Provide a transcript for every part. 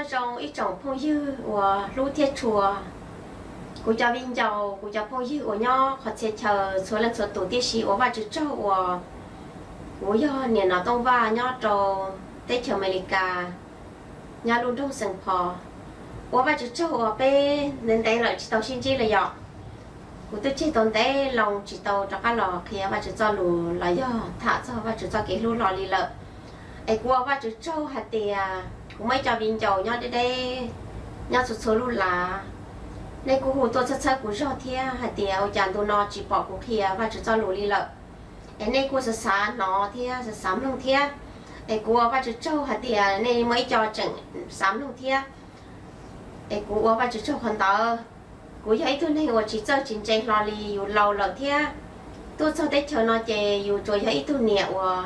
Zoo ib tsoom phooj ywg uas hlub thiab tshua, kuv cov viv ncaus, kuv cov phooj ywg uas nyob qhov txhia chaw txhua leej txhua tus, tiam sis ua Vajtswv tsaug uas kuv yog niam Nom Tooj Vaj nyob rau teb chaws Amelikas, nyob lub nroog Xeem Phos. Ua Vajtswv tsaug uas peb ntev ntev lawm tsis tau sib ntsib li yom. Kuv twb tseg tau ntev loo tsis tau rov qab los qhia Vajtswv txoj lus los yog tham txog Vajtswv txoj kev hlub hlo li lawm. Es kuv ua Vajtswv tsaug hais tias kuv muaj ib co viv ncaus nyob deb deb, nyob txhua txhua lub lav, nej kuj hu tuaj txhawb txhawb kuv zog thiab hais tias ua cas ntu no tsis pom kuv qhia Vajtswv txoj lus li lawm. Es nej kuj xav xav hnov thiab xav xav mloog thiab. Es kuv ua Vajtswv tsaug hais tias nej muaj ib co tseem xav mloog thiab. Es kuv ua Vajtswv tsaug qhov ntawd. Kuv yog ib tug neeg uas tsis txawj tsis ntse hlo li, yus laus lawm thiab. Tuaj txog teb chaws no ces yus tsuas yog ib tug niam uas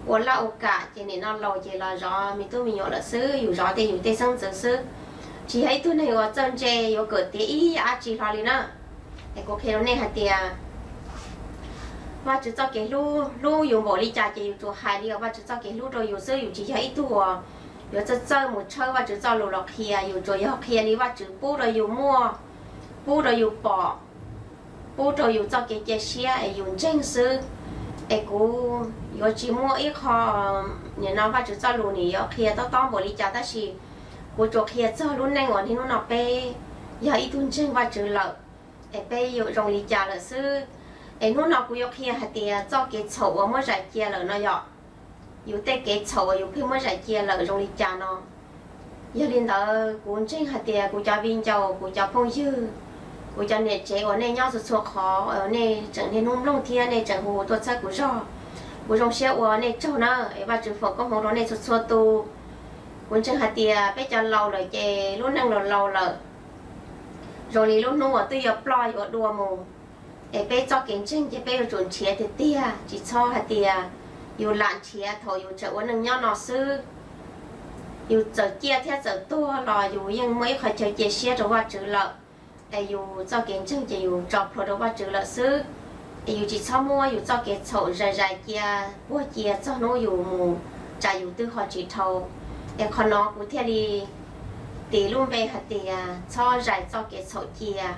ua laj ua kam, ces nim no laus ces los zov me tub me nyuam lawm xwb, yus zov tej yus tej xeeb ntxwv xwb. Tsis yog ib tug neeg uas txawj ntse yuav kawm tiav ib yam dab tsi hlo li na. Es kuv qhia rau nej hais tias Vajtswv txoj kev hlub, hlub yus npaum li cas ces yus tsuas hais li uas Vajtswv txoj kev hlub rau yus xwb, yus tsis yog ib tug uas yuav txawj txawj mus tshawb Vajtswv txoj lus los qhia, yus tsuas yog qhia li Vajtswv pub rau yus muaj, pub rau yus pom, pub rau yus txoj kev cia siab es yus ntseeg xwb. Es kuv yuav tsis muaj ib qho, nim no Vajtswv txoj lus nim yuav qhia tob tob npaum li cas, tab sis kuv tsuas qhia txog lub neej uas niaj hnub no peb yog ib tug ntseeg Vajtswv lawm, es peb yuav zoo li cas lawm xwb. Es hnub no kuv yuav qhia hais tias txoj kev txhaum uas muab zais cia lawm no yom, yus tej kev txhaum uas yus pheej muab zais cia lawm zoo li cas no. Yog li ntawd kuv ntseeg hais tias kuv cov viv ncaus, kuv cov phooj ywg, kuv cov niam tsev uas nej nyob txhua txhua qhov, nej tseem niaj hnub mloog thiab nej tseem hu tuaj txhawb kuv zog, kuv zoo siab ua nej tsaug na. Es Vajtswv foom koob hmoov rau nej txhua txhua tus. Kuv ntseeg hais tias peb cov laus lawm ces lub neej laus laus lawm, zoo li lub hnub uas twb yuav ploj yuav dua mus. Es peb txoj kev ntseeg ces peb yuav tsum nrhiav tiag tiag, tsis txhob hais tias yus lam nrhiav thaum yus tseem ua neej nyob no xwb. Yus txawm ciaj thiab txawm tuag los yus yeej muaj ib qhov chaw cia siab rau Vajtswv lawm. Es yus txoj kev ntseeg ces yus tso plhuav rau Vajtswv lawm xwb. Es yus tsis txhob muab yus txoj kev txhaum zais zais cia, puag cia txog hnub yus mus, tsam yus twb ho tsis dhau. Es qhov no kuv thiaj li tis lub npe hais tias txhob zais txoj kev txhaum cia.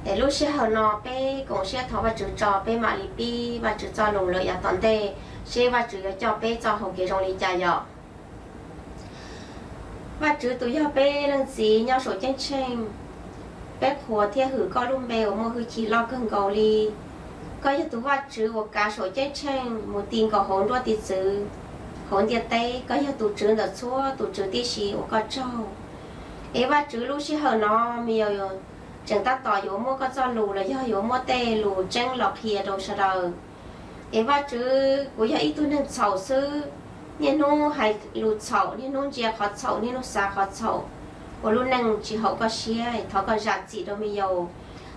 Es lub sij hawm no peb koom siab thov Vajtswv tso peb mam li pib Vajtswv txoj lus lawm yav tom ntej, seb Vajtswv yuav coj peb txoj hau kev zoo li cas yom. Vajtswv tus yog peb leej txiv nyob saum ceeb tsheej, peb qhuas thiab hwm koj lub npe uas muaj hwj chim loj kawg nkaus li. Koj yog tus Vajtswv uas kav saum ceeb tsheej mus ti nkaus hauv nruab tiv txwv, hauv ntiaj teb. Koj yog tus tswv ntawm txhua tus tswv tib si, ua koj tsaug. Es Vajtswv, lub sij hawm no me nyuam tseem tab tom yuav muab koj txoj lus los yog yuav muab tej lus tseeb los qhia rau sawv daws. Es Vajtswv, kuv yog ib tug neeg txhaum xwb, niaj hnub hais lus txhaum, niaj hnub ntsia qhov txhaum, niaj hnub xav qhov txhaum, ua lub neej tsis haum koj siab. Thov koj zam txim rau me nyuam,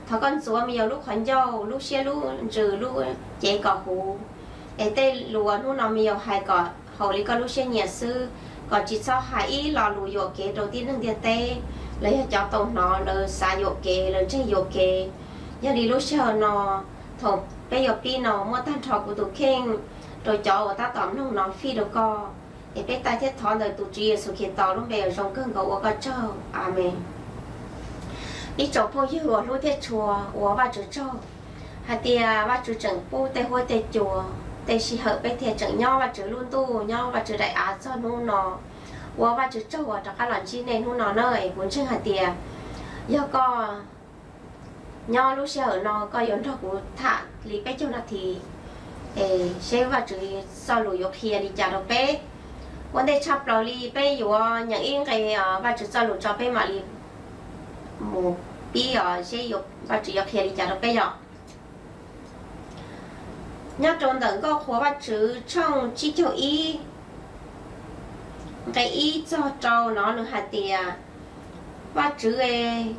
thov koj ntxuav me nyuam lub qhov ncauj, lub siab lub ntsws, lub cev kom huv. Es tej lus uas hnub no me nyuam hais kom haum li koj lub siab nyiam xwb, kom tsis txhob hais ib lo lus yuam kev rau tib neeg ntiaj teb, los yog cov tau hnov lawv xav yuam kev, lawv ntseeg yuam kev. Yog li lub sij hawm no, thaum peb yuav pib no, muab tag nrho kuv tus kheej rau cov uas tab tom mloog no fij rau koj. Es peb taij thiab thov ntawm tus Tswv Yexus Khetos lub npe uas zoo kawg nkaus ua koj tsaug. Amees. Ib tsoom phooj ywg uas hlub thiab tshua, ua Vajtswv tsaug hais tias Vajtswv tseem pub tej huab tej cua, tej sij hawm peb thiaj tseem nyob Vajtswv lub ntuj, nyob Vajtswv daim av txog hnub no. Ua Vajtswv tsaug uas rov qab los ntsib nej hnub no na. Es kuv ntseeg hais tias yog koj nyob lub sij hawm no koj yuav nrog kuv tham li peb caug nas this, es seb Vajtswv txoj lus yuav qhia li cas rau peb. Ua ntej tshaj plaws li peb yuav nyeem ib nqe Vajtswv txoj lus tso peb mam li mus pib os, seb Vajtswv yuav qhia li cas rau peb yom. Nyob rau ntawm Nkauj Qhuas Vajtswv tshooj tsib caug ib, nqe ib txog rau no nws hais tias, Vajtswv e,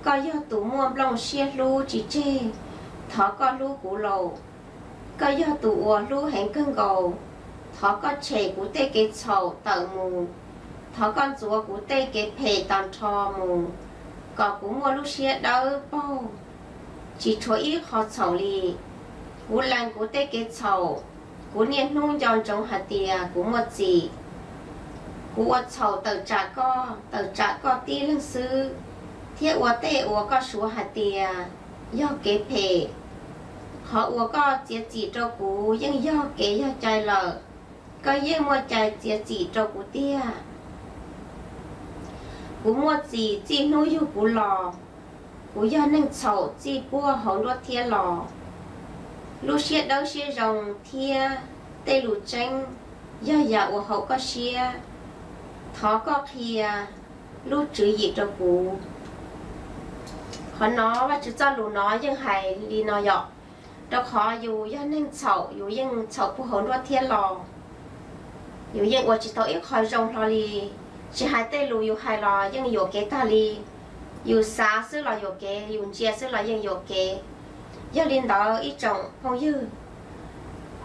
koj yog tus muaj nplooj siab hlub tsis tseg, thov koj hlub kuv lauj. Koj yog tus uas hlub heev kawg nkaus, thov koj tshem kuv tej kev txhaum tawm mus, thov koj ntxuav kuv tej kev phem tag nrho mus, kom kuv muaj lub siab dawb paug, tsis tshuav ib qho txhaum li. Kuv lees kuv tej kev txhaum, kuv niaj hnub nco ntsoov hais tias kuv muaj txim. Kuv ua txhaum tawm tsam koj, tawm tsam koj tib leeg xwb, thiab ua tej uas koj suav hais tias yog kev phem. Qhov uas koj txiav txim rau kuv yeej yog kev yog cai lawm, koj yeej muaj cai txiav txim rau kuv tiag. Kuv muaj txim txij hnub yug kuv los, kuv yog neeg txhaum txij puag hauv nruab thiab los. Lub siab dawb siab zoo thiab tej lus tseeb yog yam uas haum koj siab. Thov koj qhia lub tswv yim rau kuv. Qhov no Vajtswv txoj lus no yeej hais li no yom, rau qhov yus yog neeg txhaum, yus yeej txhaum puag hauv nruab thiab los, yus yeej ua tsis tau ib qho zoo hlo li. Tsis hais tej lus yus hais los yeej yuam kev tag li, yus xav xwb los yuam kev, yus ntsia xwb los yeej yuam kev. Yog li ntawd ib tsoom phooj ywg,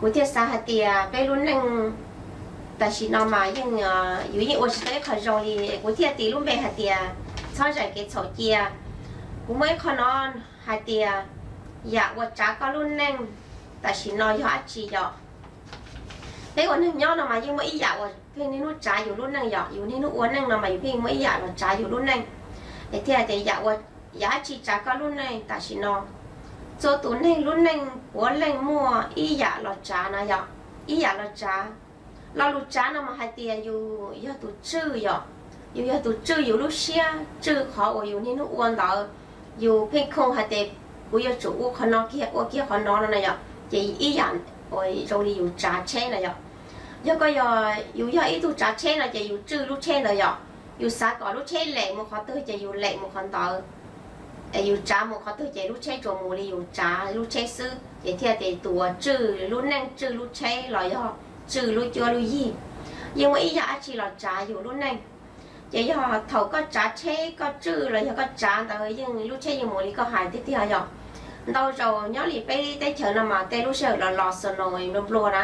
kuv thiaj xav hais tias peb lub neej tam sim no mas yeej, yus yeej ua tsis tau ib qho zoo li, kuv thiaj tis lub npe hais tias txhob zais kev txhaum cia. Kuv muaj ib qho no hais tias yam uas tsav koj lub neej tam sim no yog dab tsi yom? Peb ua neeg nyob no mas yeej muaj ib yam uas pheej niaj hnub tsav yus lub neej yom, yus niaj hnub ua neej no mas yus pheej muaj ib yam los tsav yus lub neej. Es thiaj tias yam ua, yam dab tsi tsav koj lub neej tam sim no? Txhua tus neeg lub neej puav leej muaj ib yam los tsav no yom, ib yam los tsav. Lo lus tsav no mas hais tias yus yog tus tswj yom, yus yog tus tswj yus lub siab, tswj qhov uas yus niaj hnub ua ntawd. Yus pheej khoo hais tias kuv yuav tsum ua qhov no kiag, ua kiag qhov no no na yom, ces ib yam uas zoo li yus tsav tsheb na yom. Yog koj yog, yus yog ib tug tsav tsheb no ces yus tswj lub tsheb ntawd yom. Yus xav kom lub tsheb lem mus qhov twg ces yus lem mus qhov ntawd. Yus tsav mus qhov twg ces lub tsheb tsuas mus li yus tsav lub tsheb xwb, ces thiaj tias tus uas tswj lub neej tswj lub tsheb los yog tswj lub cuab lub yig. Yeej muaj ib yam dab tsi los tsav yus lub neej. Ces yog thaum koj tsav tsheb koj tswj los yog koj tsav ntawd yeej lub tsheb yeej mus li koj hais tiag tiag yom. Ntau zaus nyob li peb teb chaws no mas tej lub sij hawm los los snow nplua nplua na,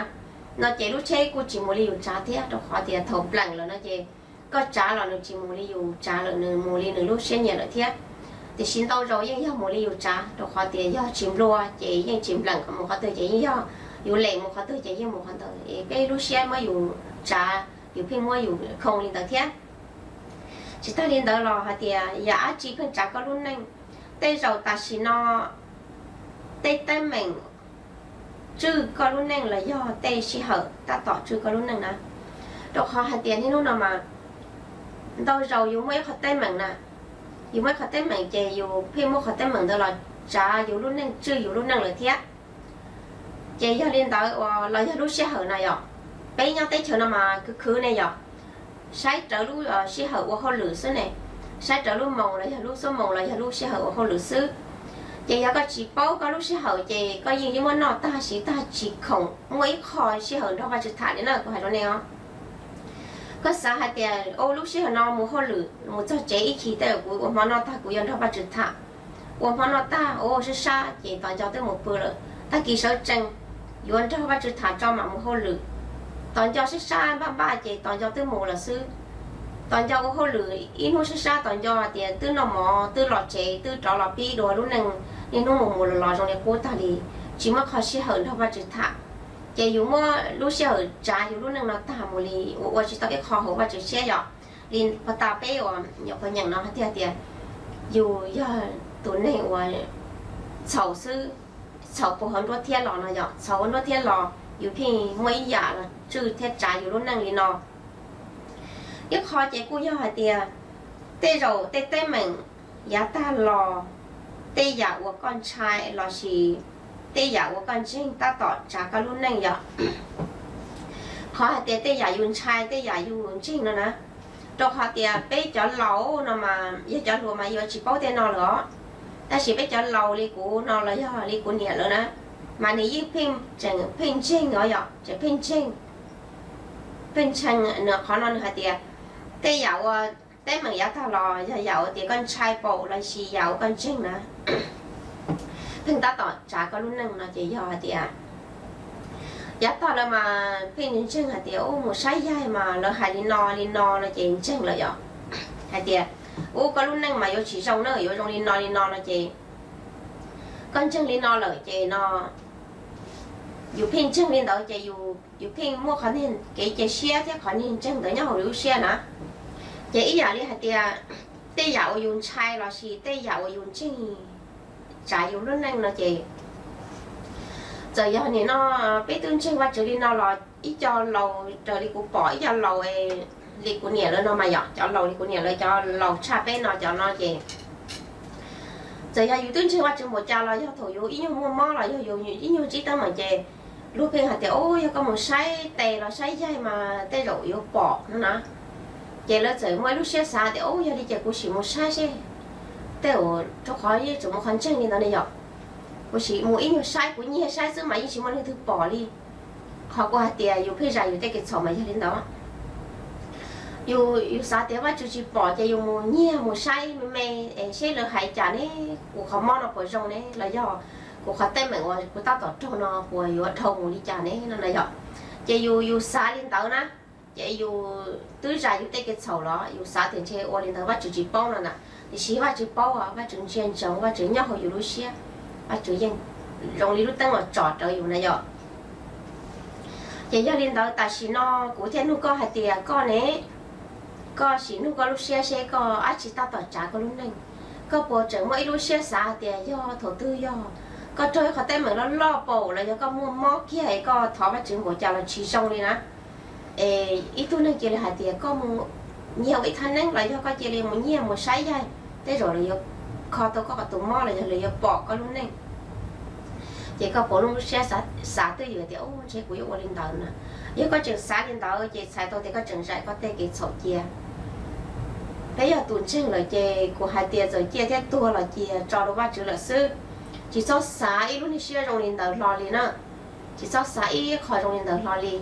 no ces lub tsheb kuj tsis mus li yus tsav thiab, rau qhov tias thaum npleem lawm no ces koj tsav los nws tsis mus li yus tsav lawm, nws mus li nws lub siab nyiam lawm thiab. Tiam sis ntau zaus yeej yog mus li yus tsav, rau qhov tias yog tsis nplua ces yeej tsis npleem kom mus qhov twg ces yeej yog yus lem mus qhov twg ces yeej mus qhov ntawd. Es peb lub siab muab yus tsav, yus pheej muab yus khoo li ntawd thiab. Tsis tag li ntawd los hais tias yam dab tsi pheej tsav koj lub neej, tej zaum tam sim no tej teeb meem tswj koj lub neej los yog tej sij hawm tab tom tswj koj lub neej na. Rau qhov hais tias niaj hnub no mas ntau zaus yus muaj ib qho teeb meem na, yus muaj ib qho teeb meem ces yus pheej muab qhov teeb meem ntawd los tsav yus lub neej, tswj yus lub neej lawm thiab. Ces yog li ntawd uas los yog lub sij hawm na yom, peb nyob teb chaws no mas khwv khwv ne yom, saib rawv lub sij hawm ua hauj lwm xwb ne, saib rawv lub moos los yog lub xuab moos los yog lub sij hawm ua hauj lwm xwb. Ces yog koj tsis paub koj lub sij hawm ces koj yeej yeej muab noj tag siv tag tsis khoom muaj ib qho sij hawm nrog Vajtswv tham li na, kuv hais rau nej os. Koj xav hais tias ua lub sij hawm no mus hauj lwm mus txog tsev ib chim tej kuv ua hmo noj tag kuv yuav nrog Vajtswv tham. Ua hmo noj tag ua sab sab ces tos nco twb mus pw lawm, tag kis sawv tsees yuav nrog Vajtswv tham tso mam mus hauj lwm. Tos nco sab sab npaj npaj ces tos nco twb mus lawm xwb. Tos nco ua hauj lwm ib hnub sab sab tos nco tias twb noj mov twb los tsev twb rov los pib dua lub neej niaj hnub mus mus los los zoo li qub tag li, tsis muaj qho sij hawm nrog Vajtswv tham. Ces yus muab lub sij hawm tsav yus lub neej no tag mus li ua ua tsis tau ib qho hauv Vajtswv siab yom. Li pog tas peb uas nyuam qhuav nyeem no hais tias yus yog tus neeg uas txhaum xwb, txhaum puag hauv nruab thiab los no yom, txhaum hauv nruab thiab los yus pheej muaj ib yam los tswj thiab tsav yus lub neej li no. Ib qho ces kuj yog hais tias tej zaum tej teeb meem yav tag los, tej yam uas koj ntshai lossis tej yam uas koj ntseeg tab tom tsav koj lub neej yom. Qhov hais tias tej yam yus ntshai tej yam yus ntseeg no na, rau qhov tias peb cov laus no mas yog cov hluas mas yuav tsis paub tej no lawm os. Tab sis peb cov laus li kuv no los yog li kuv niam lawv na, mas nws yeej pheej tseem pheej ntseeg os yom, tseem pheej ntseeg. Pheej ntseeg nws qhov no nws hais tias tej yam uas teeb meem yav tag los yog yam uas tias koj ntshai paum lossis yam uas koj ntseeg na, pheej tab tom tsav koj lub neej no ces yog hais tias yav tag lawm mas pheej ntseeg hais tias ub mus saib yaig mas lawv hais li no li no no ces ntseeg lawm yom. Hais tias ub koj lub neej mas yuav tsis zoo na, yuav zoo li no li no no ces koj ntseeg li no lawm ces no yus pheej ntseeg li ntawd ces yus pheej muaj qhov niag kev cia siab thiab qhov niag ntseeg ntawd nyob hauv yus lub siab na. Ces ib yam li hais tias tej yam uas yus ntshai lossis tej yam uas yus ntseeg tsav yus lub neej no ces txawm yog nim no peb twb ntseeg Vajtswv li no los ib co laus raws li kuv pom ib co laus li kuv niam lawv no mas yom, cov laus li kuv niam lawv cov laus tshaj peb no cov no ces txawm yog yus twb ntseeg Vajtswv npaum cas los yog thaum yus ib nyuag muaj mob los yog yus ib nyuag ntsib teeb meem ces luag pheej hais tias, u, yog koj mus saib tes los saib yaig mas tej zaum yuav pom no na. Ces lawv txawm muaj ib lub siab xav tias, u, yog li ces kuv sim mus saib seb, tej zaum rau qhov yeej tseem muaj qhov ntseeg li ntawd ne yom. Kuv sim mus ib nyuag saib, kuv nyiag saib xwb mas yeej tsis muaj leej twg pom li. Qhov kuv hais tias yus pheej zais yus tej kev txhaum mas yog li ntawd. Yus xav tias Vajtswv tsis pom ces yus mus nyiag mus saib me me es seb lawv hais cas ne, kuv qhov mob no puas zoo ne los yog kuv qhov teeb meem uas kuv tab tom raug no puas yuav dhau mus li cas ne no na yom. Ces yus yus xav li ntawd na, ces yus twb zais yus tej kev txhaum los yus xav tias ntshe ua li ntawd Vajtswv tsis paub no na. Tiam sis Vajtswv paub, Vajtswv ntsia ntsoov, Vajtswv nyob hauv yus lub siab, Vajtswv yeej zoo li lub teeb los tsom rawv yus na yom. Ces yog li ntawd tam sim no kuv thiaj nug koj hais tias koj ne, koj sim nug koj lub siab seb koj dab tsi tab tom tsav koj lub neej. Koj puas tseem muaj ib lub siab xav hais tias yog thaum twg yog koj raug ib qhov teeb meem loj loj paum los yog koj muaj mob kiag es koj thov Vajtswv npaum cas los tsis zoo li na. Es ib tug neeg cia li hais tias koj mus nyiag ua ib thaj neeb los yog koj cia li mus nyiag mus saib yaig, tej zaum lawv yuav kho tau koj tus mob los yog lawv yuav pom koj lub neej. Ces koj puas lub siab xav twj ywm tias, u, ntshe kuv yuav ua li ntawd na? Yog koj tseem xav li ntawd ces txhais tau tias koj tseem zais koj tej kev txhaum cia. Peb yog tus ntseeg lawm ces kuv hais tias txawm ciaj thiab tuag los cia tso rau Vajtswv lawm xwb. Tsis txhob xav ib lub niag siab zoo li ntawd hlo li na. Tsis txhob xav ib qho zoo li ntawd hlo li.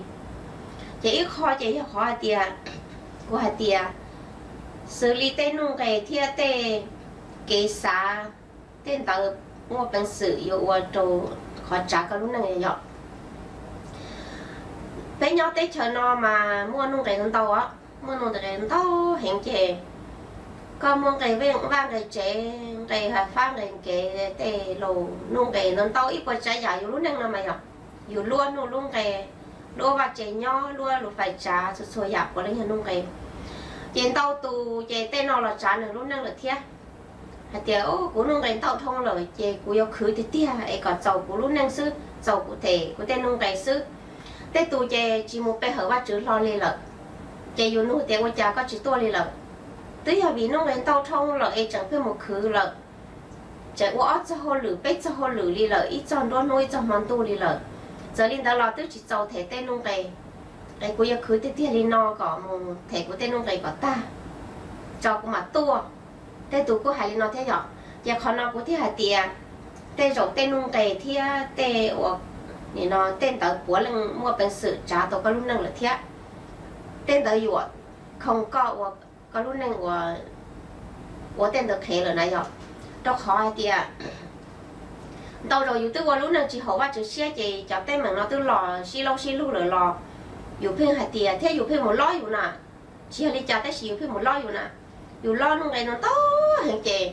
Ces ib qho ces yog qhov hais tias, kuv hais tias xws li tej nuj nqes thiab tej kev xav, tej ntawd muaj peev xwm yuav ua rau qhov tsav koj lub neej yom. Peb nyob teb chaws no mas muaj nuj nqes ntau, muaj nuj nqes ntau heev ces koj muaj nqes vaj nqes tsev, nqes fab nqes kev, tej laus nuj nqes ntau ntau ib puas tsav yam yus lub neej no mas yom. Yus luab nuj lub nqes, luab vaj tsev nyob, luab lub fais tsav, txhua txhua yam puav leej yog nuj nqes. Ces ntau tus ces tej no los tsav nws lub neej lawm thiab. Hais tias, u, kuv nuj nqes ntau dhau lawm ces kuv yuav khwv tiag tiag es kom txaus kuv lub neej xwb, txaus kuv them kuv tej nuj nqes xwb. Tej tus ces tsis mus pe hawm Vajtswv hlo li lawm. Ces yus nug tias ua cas koj tsis tuaj li lawm? Twb yog vim nuj nqes ntau dhau lawm es tseem pheej mus khwv lawm. Tseem ua ob txog hauj lwm peb txog hauj lwm li lawm, ib txog nruab hnub ib txog hmo ntuj li lawm. Txawm li ntawd los twb tsis txaus them tej nuj nqes, es kuv yuav khwv tiag tiag li no kom mus them kuv tej nuj nqes kom tag, tso kuv mam tuaj. Tej tus kuj hais li no thiab yom. Ces qhov no kuv thiaj hais tias tej zaum tej nuj nqes thiab tej uas, nim no tej ntawd puav leej muaj peev xwm tsav tau koj lub neej lawm thiab. Tej ntawd yuam khoom koj ua koj lub neej ua tej ntawd qhev lawm na yom. Rau qhov hais tias ntau zaus yus twb ua lub neej tsis haum Vajtswv siab ces cov teeb meem no twb los sib laub sib lug lawm los yus pheej hais tias thiab yus pheej mus lob yus na. Tsis yog li cas tab sis yus pheej mus lob yus na. Yus lob nuj nqes no ntau heev ces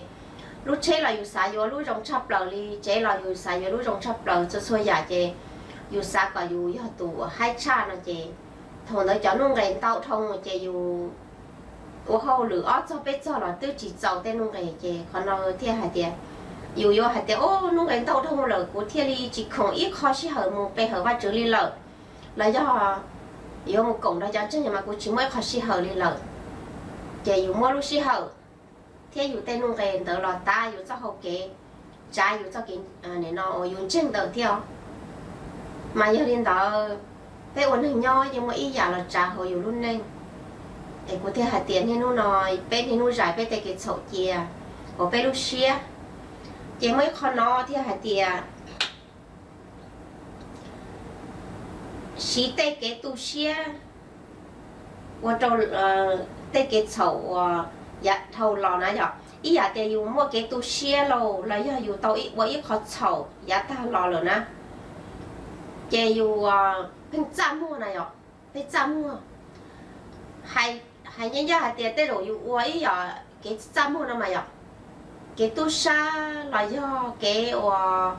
lub tsheb los yus xav yuav lub zoo tshaj plaws li, tsev los yus xav yuav lub zoo tshaj plaws, txhua txhua yam ces yus xav kom yus yog tus haib tshaj no ces thaum ntawd cov nuj nqes ntau dhau ces yus ua hauj lwm ob txog peb txog los twb tsis txaus tej nuj nqes ces qhov no thiaj hais tias yus yuav hais tias, o, nuj nqes ntau dhau lawm kuv thiaj li tsis khoom ib qho sij hawm mus pe hawm Vajtswv li lawm, los yog yuav mus koom nrog cov ntseeg mas kuv tsis muaj ib qho sij hawm li lawm. Ces yus muab lub sij hawm thiab yus tej nuj nqes ntawd los tav yus txoj hau kev, tsav yus txoj kev, no yus ntseeg ntawd thiab os. Mas yog li ntawd, peb ua neeg nyob yeej muaj ib yam los tsav hauv yus lub neej. Es kuv thiaj hais tias niaj hnub no peb niaj hnub zais peb tej kev txhaum cia hauv peb lub siab. Ces muaj ib qho no thiaj hais tias siv tej kev tu siab ua rau tej kev txhaum uas yav dhau los na yom. Ib yam tias yus muaj kev tu siab lauj los yog yus tau ua ib qho txhaum yav tag los lawm na, ces yus pheej txaj muag na yom, pheej txaj muag. Hais ncaj ncaj hais tias tej zaum yus ua ib yam kev txaj muag no mas yom, kev tub sab los yog kev uas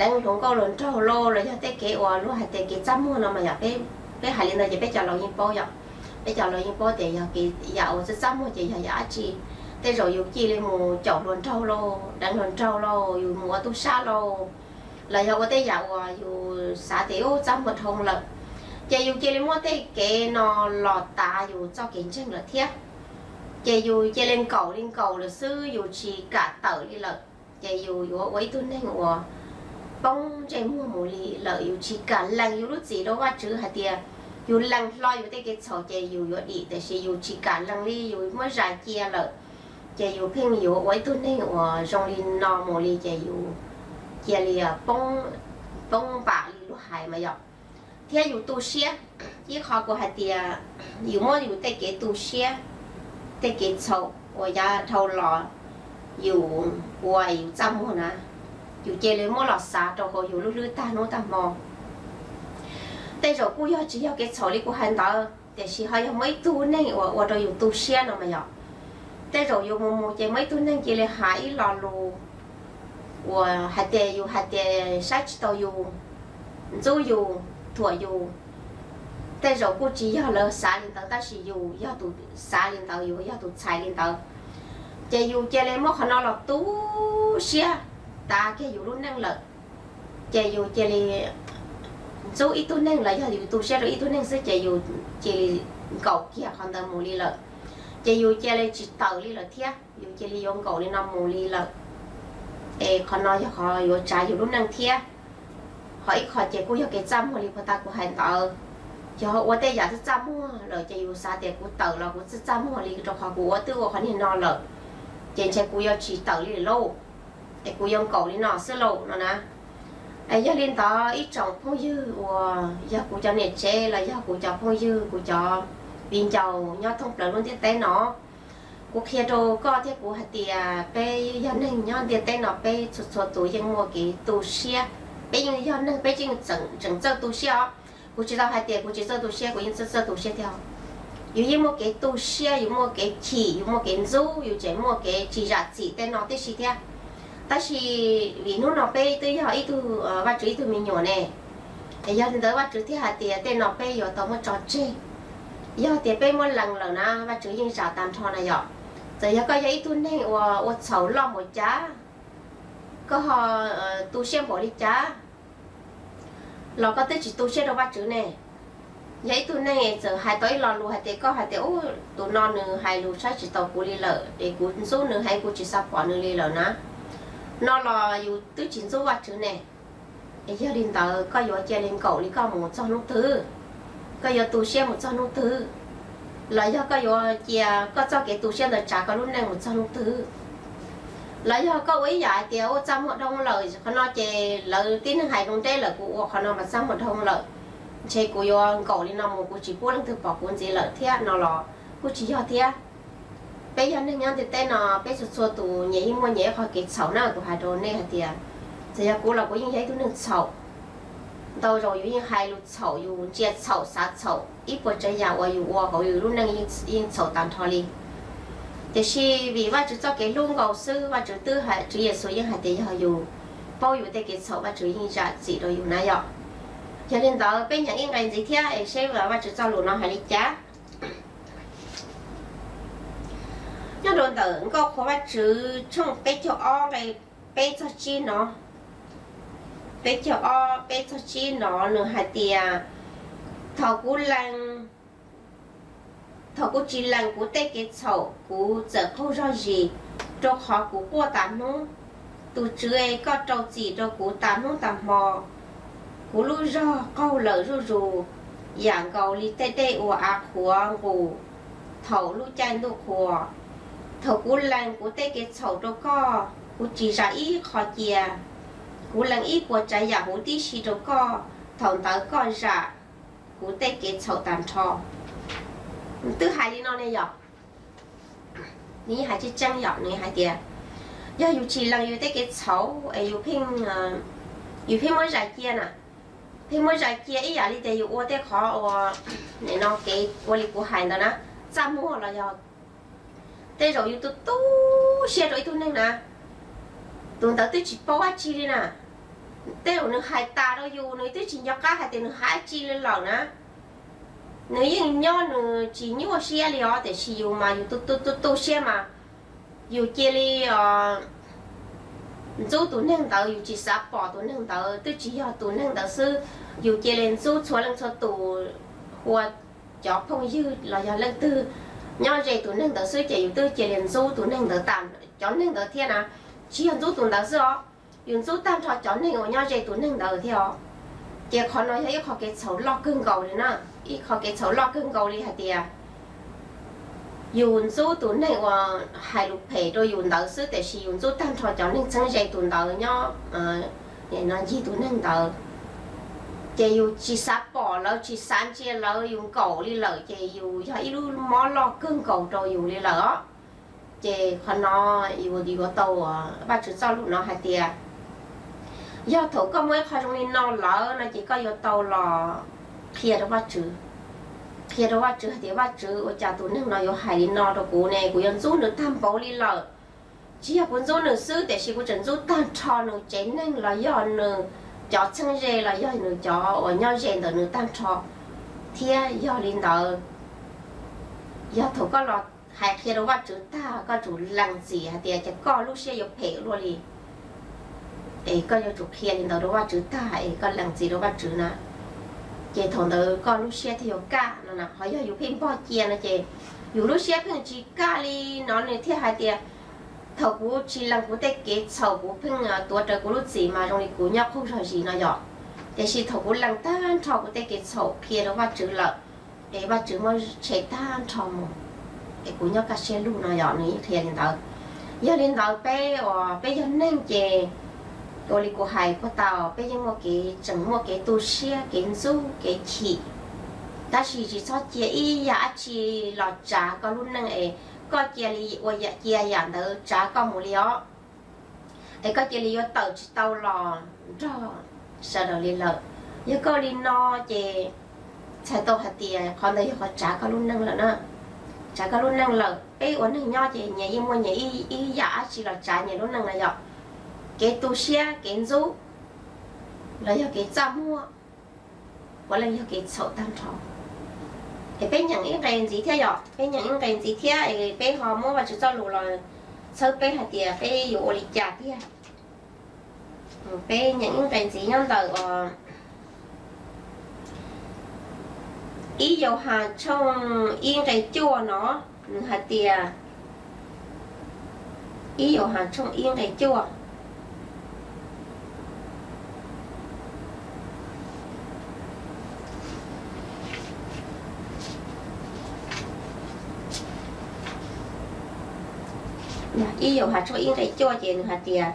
deev hluas nkauj hluas nraug lauj, los yog tej kev uas luag hais tias kev txaj muag no mas yog peb, peb hais li ntawd ces peb cov laus yeej paub yom. Peb cov laus yeej paub tias yog kev yam uas txaj txaj muag ces yog yam dab tsi. Tej zaum yus cia li mus caum hluas nraug lauj, deev hluas nraug lauj, yus mus ua tub sab lauj, los yog ua tej yam uas yus xav tias ub txaj muag dhau lawm, ces yus cia li muab tej kev no los tav yus txoj kev ntseeg lawm thiab. Ces yus cia li nkaum li nkaum lawm xwb, yus tsis kam tawm li lawm. Ces yus yuav ua ib tug neeg uas poob ntsej muag mus li lawm, yus tsis kam lees yus lub txim rau Vajtswv hais tias yus lees hlo yus tej kev txhaum ces yus yuav dim, tiam sis yus tsis kam lees li, yus muab zais cia lawm. Ces yus pheej yuav ua ib tug neeg uas zoo li no mus li ces yus cia li poob npam li luag hais mas yom. Thiab yus tu siab, ib qho kuv hais tias yus muab yus tej kev tu siab, tej kev txhaum uas yav dhau los yus ua yus txaj muag na, yus cia li muab los xav rau hauv yus lub hlwb tag hnub tag hmo. Tej zaum kuj yog tsis yog kev txhaum li kuv hais ntawd, tiam sis ho yog muaj ib tug neeg uas ua rau yus tu siab no mas yom. Tej zaum yus mus mus ces muaj ib tug neeg cia li hais ib lo lus uas hais tias yus hais tias saib tsis taus yus, ntxub yus, thuam yus. Tej zaum kuj tsis yog lawv xav li ntawd tab sis yus yog tus xav li ntawd, yus yog tus txhais li ntawd. Ces yus cia li muab qhov no los tu siab tav kiag yus lub neej lawm. Ces yus cia li ntxub ib tug neeg los yog yus tu siab rau ib tug neeg xwb ces yus cia li nkaum kiag qhov ntawd mus li lawm. Ces yus cia li tsis tawm li lawm thiab, yus cia li yuav nkaum li no mus li lawm. Es qhov no yog qhov yuav tsav yus lub neej thiab. Ho ib qho ces kuj yog kev txaj muag li puag ta kuv hais ntawd. Yog ua tej yam txaj txaj muag lawm ces yus xav tias kuv tawm los kuv txaj txaj muag li rau qhov kuv ua twb ua qhov niag no lawm, ces ntshe kuv yuav tsis tawm li lauj, es kuv yuav nkaum li no xwb lauj no na. Yog li ntawd ib tsoom phooj ywg uas yog kuv cov niam tsev los yog kuv cov phooj ywg, kuv cov viv ncaus nyob thoob plaws lub ntiaj teb no, kuv qhia rau koj thiab kuv hais tias peb yog neeg nyob ntiaj teb no peb txhua txhua tus yeej muaj kev tu siab. Peb yeej yog neeg peb yeej tseem txawj tu siab os. Kuv tsis tau hais tias kuv tsis txawj tu siab, kuv yeej txawj txawj tu siab thiab. Yus yeej muaj kev tu siab, yus muaj kev chim, yus muaj kev ntxub, yus tseem muaj kev tsis zam txim tej no tib si thiab. Tab sis vim hnub no peb twb yog ib tug, Vajtswv ib tug me nyuam ne, es yog li ntawd Vajtswv thiaj hais tias tej no peb yuav tau muab tso tseg. Yog tias peb muab lees lawm na Vajtswv yeej zam tag nrho na yom. Txawm yog koj yog ib tug neeg uas ua txhaum loj npaum cas, koj ho tu siab npaum li cas los koj twb tsis tu siab rau Vajtswv ne. Yog ib tug neeg txawm hais tau ib lo lus hais tias koj hais tias ub tus no nws hais lus saib tsis taus kuv li lawm es kuv ntxub nws heev kuv tsis xav pom nws li lawm na, no los yus twb tsis ntxub Vajtswv ne. Es yog li ntawd koj yuav cia li nkaum li koj mus txog hnub twg? Koj yuav tu siab mus txog hnub twg? Los yog koj yuav cia koj txoj kev tu siab ntawd tsav koj lub neej mus txog hnub twg? Los yog koj ua ib yam hais tias ua txaj muag dhau lawm, qhov no ces lawv tib neeg hais zoo deb lawm, kuv ua qhov no mas txaj muag dhau lawm, ntshe kuv yuav nkaum li no mus kuv tsis pub leej twg pom kuv ntxiv lawm thiab no los kuj tsis yog thiab. Peb yog neeg nyob ntiaj teb no peb txhua txhua tus nyias yeej muaj nyias ib qho kev txhaum na. Kuv hais rau nej hais tias txawm yog kuv los kuv yeej yog ib tug neeg txhaum. Ntau zaus yus yeej hais lus txhaum, yus ntsia txhaum xav txhaum, ib puas tsav yam uas yus ua hauv yus lub neej yeej txhaum tag nrho li. Tiam sis vim Vajtswv txoj kev hlub nkaus xwb, Vajtswv twb hais, Tswv Yexus yeej hais tias yog yus paub yus tej kev txhaum Vajtswv yeej zam txim rau yus na yom. Yog li ntawd peb nyeem ib nqe ntxiv thiab es seb Vajtswv txoj lus no hais li cas. Nyob rau ntawm Nkauj Qhuas Vajtswv tshooj peb caug ob nqe peb txog tsib no, peb caug ob peb txog tsib no nws hais tias, thaum kuv lees, thaum kuv tsis lees kuv tej kev txhaum kuv txawm qaug zog zis, rau qhov kuv quaj tas hnub. Tus Tswv, koj rau txim rau kuv tas hnub tas hmo. Kuv lub zog qaug lawm zuj zus, yam nkaus li tej dej uas av qhuav nqus thaum lub caij ntuj qhuav. Thaum kuv lees kuv tej kev txhaum rau koj, kuv tsis zam ib qho cia. Kuv lees ib puas tsav yam huv tib si rau koj, thaum ntawd koj zam kuv tej kev txhaum tag nrho. Twb hais li no ne yom. Nws yeej hais tseeb tseeb yom, nws hais tias yog yus tsis lees yus tej kev txhaum es yus pheej, yus pheej muab zais cia na, pheej muab zais cia ib yam li tias yus ua tej qhov uas nim no kev ua li kuv hais ntawd na, txaj muag los yog tej zaum yus tu tu siab rau ib tug neeg na, tus ntawd twb tsis paub dab tsi li na, Tej zaum nws hais tas rau yus, nws twb tsis nco qab hais tias nws hais dab tsi li lawm na. Nws yeej nyob nws tsis nyuaj siab li os, tiam sis yus mas yus tu tu tu siab mas yus cia li ntxub tus neeg ntawd, yus tsis xav pom tus neeg ntawd, twb tsis yog tus neeg ntawd xwb, yus cia li ntxub txhua leej txhua tus, ua cov phooj ywg los yog leej twg nyob ze tus neeg ntawd xwb ces yus twb cia li ntxub tus neeg ntawd tas, cov neeg ntawd thiab na. Tsis yog ntxub tus ntawd xwb os, yus ntxub tag nrho cov neeg uas nyob ze tus neeg ntawd thiab os. Ces qhov no yog ib qho kev txhaum loj kawg nkaus li na, ib qho kev txhaum loj kawg nkaus li hais tias yus ntxub tus neeg uas hais lus phem rau yus ntawd xwb, tiam sis yus ntxub tag nrho cov neeg txheeb ze tus ntawd nyob no ncig tus neeg ntawd. Ces yus tsis xav pom lawv, tsis xav ntsia lawv, yus nkaum li lawm, ces yus yog ib lub mob loj kawg nkaus rau yus li lawm os. Ces qhov no yus yuav tau Vajtswv txoj lus no hais tias, yog thaum koj muaj ib qho zoo li no lawm no ces koj yuav tau los qhia rau Vajtswv. Qhia rau Vajtswv hais tias, Vajtswv, ua cas tus neeg no yuav hais li no rau kuv ne? Kuv yuav ntxub nws tag npaum li lawm. Tsis yog kuv ntxub nws xwb, tiam sis kuv tseem ntxub tag nrho nws tsev neeg los yog nws cov txheeb ze los yog nws cov uas nyob ze ntawm nws tag nrho thiab. Yog li ntawd, yog thaum koj los hais qhia rau Vajtswv tag, koj tsum lees txim hais tias ces koj lub siab yuav phem luaj li, es koj yuav tsum qhia li ntawd rau Vajtswv tag es koj lees txim rau Vajtswv na. Ces thaum ntawd koj lub siab thiaj yuav kaj no. Qhov yog yus pheej npog cia no ces yus lub siab pheej tsis kaj li no nws thiaj hais tias, thaum kuv tsis lees kuv tej kev txhaum, kuv pheej tuav rawv kuv lub txim mas zoo li kuv nyob qaug zog zis no yom. Tiam sis thaum kuv lees tag nrho kuv tej kev txhaum qhia rau Vajtswv lawm, es Vajtswv muab tshem tag nrho mus, es kuv nyob kaj siab lug no yom, nws yeej qhia li ntawd. Yog li ntawd peb uas peb yog neeg ces ua li kuv hais puag ta, peb yeej muaj kev, tseem muaj kev tu siab, kev ntxub, kev chim. Tab sis tsis txhob cia ib yam dab tsi los tsav koj lub neej es koj cia li ua, cia yam ntawd tsav koj mus li os. Es koj cia li yuav tawm tsis tau los nrog sawv daws li lawm. Yog koj li no ces txhais tau hais tias qhov ntawd yog qhov tsav koj lub neej lawm na. Tsav koj lub neej lawm, peb ua neeg nyob ces nyias yeej muaj nyias ib yam dab tsi los tsav nyias lub neej na yom. Kev tu siab, kev ntxub, los yog kev txaj muag, puav leej yog kev txhaum tag nrho. Es peb nyeem ib nqe ntxiv thiab yom, peb nyeem ib nqe ntxiv thiab es peb ho muab Vajtswv txoj lus los txhawb peb hais tias peb yuav ua li cas tiag. Peb nyeem ib nqe ntxiv nyob ntawm ib Yauhas tshooj ib nqe cuaj no, nws hais tias, ib Yauhas tshooj ib nqe cuaj. Ib Yauhas tshooj ib nqe cuaj ces nws hais tias,